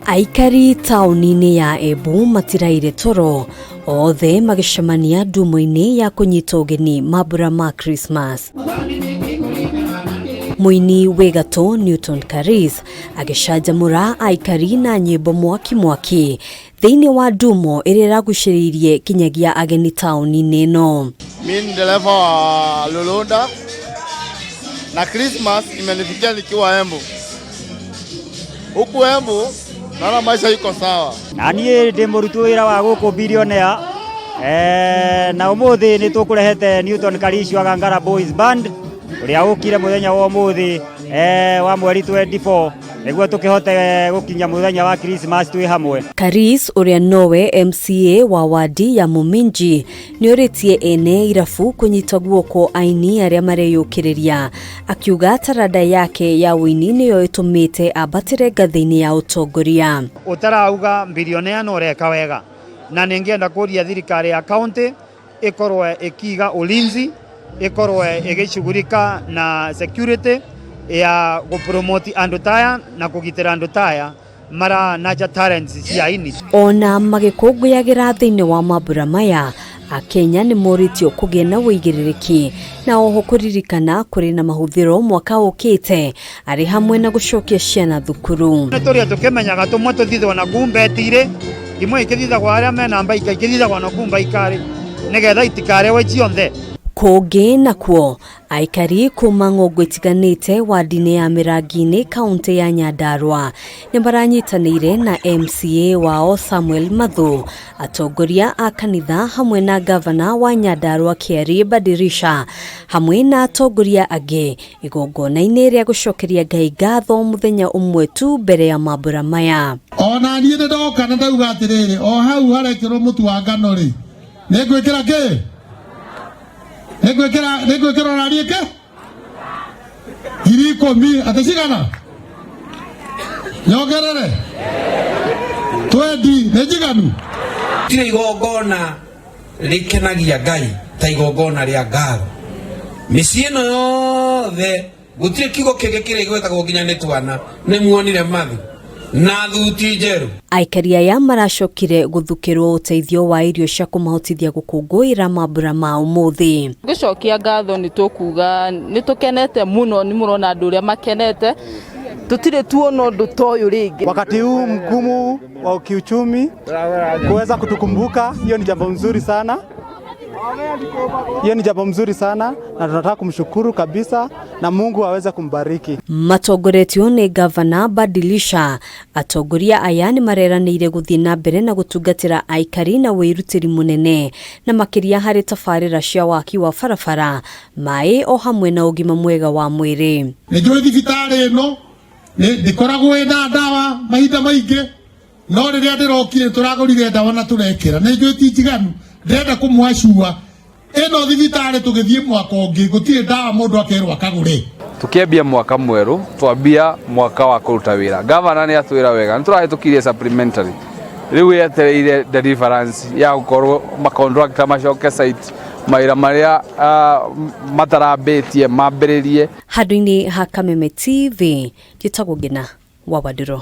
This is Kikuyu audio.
Aikari taũni-inĩ ya Embu matiraire toro, othe magĩcemania ndumo-inĩ ya kũnyita ũgeni mambura ma Christmas. Mũini wĩ gatũ Newton Karis agĩcanjamũra aikari na nyĩmbo mwaki mwaki thĩinĩ wa ndumo ĩrĩa ĩragucĩrĩirie kinyagia ageni taũni-inĩ ĩno. Mi ni dereva wa Lolonda na Christmas imenifikia nikiwa Embu. Huku Embu naona maisha iko sawa. Na niĩ ndĩ mũrutwo wĩra wa gũkũ Billionaire eh, na ũmũthĩ nĩ tũkũrehete Newton Karish wa Gangara Boys Band ũrĩa ũkire mũthenya wa ũmũthĩ eh, wa mweri 24 nĩguo tũkĩhote gũkinya mũthenya wa Christmas twĩ hamwe. Karis ũrĩa nowe MCA wa wadi ya Muminji nĩorĩtie ene irabu kũnyita guoko aini arĩa mareyũkĩrĩria akiuga taranda yake ya ũini nĩyo ĩtũmĩte ambatĩre ngathĩ-inĩ ya ũtongoria. Ũtarauga bilionea no ũreka wega na nĩngĩenda kũria thirikari ya county ĩkorwo ĩkiga ulinzi ĩkorwo ĩgĩcugurika na security ya gũpromote andũ taya na kũgitĩra andũ taya mara nacha talents cia aini. Ona magĩkũngũyagĩra thĩinĩ wa mambura maya, Akenya nĩ morĩtio kũgĩa na ũigĩrĩrĩki na oho kũririkana kũrĩ na mahũthĩro mwaka ũkĩte arĩ hamwe na gũcokia ciana thukuru. Nĩ tũrĩa tũkĩmenyaga tũmwe tũthithwo na kuu mbeti-irĩ imwe ikĩthithagwo arĩa mena mbaika ikĩthithagwo na kuu mbaikarĩ nĩgetha itikarĩwe cionthe. Kũngĩ nakuo Aikari kuma ng'ongo itiganĩte wadi-inĩ ya Mĩrangi-inĩ kaũntĩ ya Nyandarua nĩ maranyitanĩire na MCA wao Samuel Mathu, atongoria a kanitha hamwe na ngavana wa Nyandarua Kĩarie Badirisha hamwe na atongoria angĩ igongona-inĩ rĩa gũcokeria Ngai ngatho mũthenya ũmwe tu mbere ya mambura maya. Ona niĩ nĩ ndoka na ndauga atĩrĩrĩ, o hau harekĩrwo mũtu wa ngano rĩ, nĩ ngwĩkĩra kĩ? Nĩngwĩkĩra nĩngwĩkĩra ũrariĩ kĩ? 10,000 atĩ cigana? Nyongerere twendi nĩ njiganu? Gũtirĩ igongona rĩkenagia Ngai ta igongona rĩa ngatho. Mĩciĩ ĩno yothe Gũtirĩ kiugo kĩngĩ kĩrĩa gĩgwetagwo nginya nĩ twana. Nĩ muonire mathu na thuti njerũ. Aikari aya maracokire gũthukĩrwo ũteithio wa irio cia kũmahotithia gũkũngũĩra mambura ma ũmũthĩ. Ngĩcokia ngatho nĩ tũkuga nĩ tũkenete mũno, nĩ mũrona andũ ũrĩa makenete, tũtirĩ tuona ũndũ ta ũyũ rĩngĩ. Wakati huu mgumu wa kiuchumi kuweza kutukumbuka, hiyo ni jambo mzuri sana. Hiyo ni jambo mzuri sana na tunataka kumshukuru kabisa na Mungu aweze kumbariki. Matongoretio nĩ Gavana Badilisha, atongoria aya nĩ mareranĩire gũthiĩ na mbere na gũtungatĩra aikari na wĩrutĩri mũnene na makĩria harĩ tabarĩra cia waki wa barabara, maĩ o hamwe na ũgima mwega wa mwĩrĩ. Nĩ njũĩ thibitarĩ ĩno ndĩkoragwo ĩna ndawa mahinda maingĩ no rĩrĩa ndĩrokire tũragũrire ndawa na tũrekĩra nĩ njũĩ ti njiganu ndĩrenda kũmwacua ĩno thibitarĩ tũgĩthiĩ mwaka ũngĩ gũtirĩ ndawa mũndũ akerwo akagũre. Tukiambia mwaka mwerũ twambia mwaka wa kũruta wĩra. Gavana nĩ atwĩra wega nĩ tũrahĩtũkirie supplementary, rĩu yetereire deliverance ya gũkorwo macontractor macoke site mawĩra marĩa matarambĩtie mambĩrĩrie. Handũ-inĩ ha Kameme TV, njĩtagwo Ngina wa Wandũrũ.